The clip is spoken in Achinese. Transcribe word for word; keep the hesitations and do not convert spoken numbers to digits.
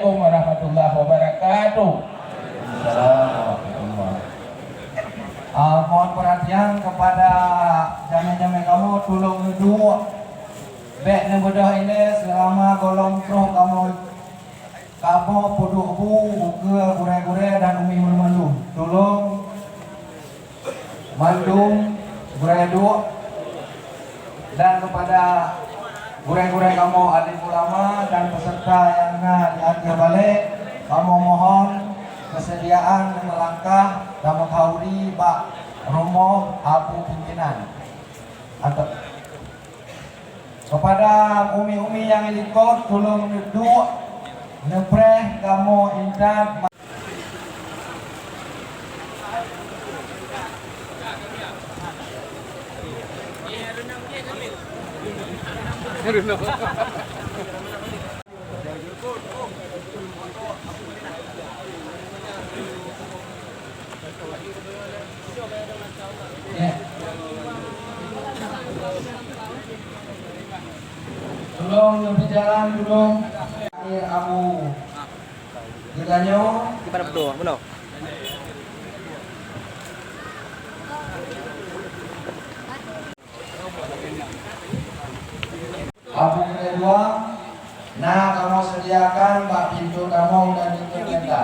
Assalamualaikum warahmatullahi wabarakatuh. Assalamualaikum. Ah, mohon perhatian kepada jamé-jamé kamoe, tulông neuduek. Bèk neubeudôh ilèe seulama gohlom troh kamoe, kamoe peuduek bu ukeue gurèe-gurèe dan umi mandum. Tulông mandum gurèe duek dan kepada gurèe-gurèe kamoe, alim ulama dan peserta nyang na di ateueh balèe, kamoe mohon keusediaan meulangkah dan meuhauri bak rumoh Abu Pimpinan. Atau kepada umi-umi nyang likot, tulông neuduek, neupreh kamoe intat. Tulông neubri jalan, tulông. Akhé Abu. Geutanyoe. Di mana betul? Mana? Abu keudua na kamoe sediakan bak pintoe kamoe dan pintoe kereta.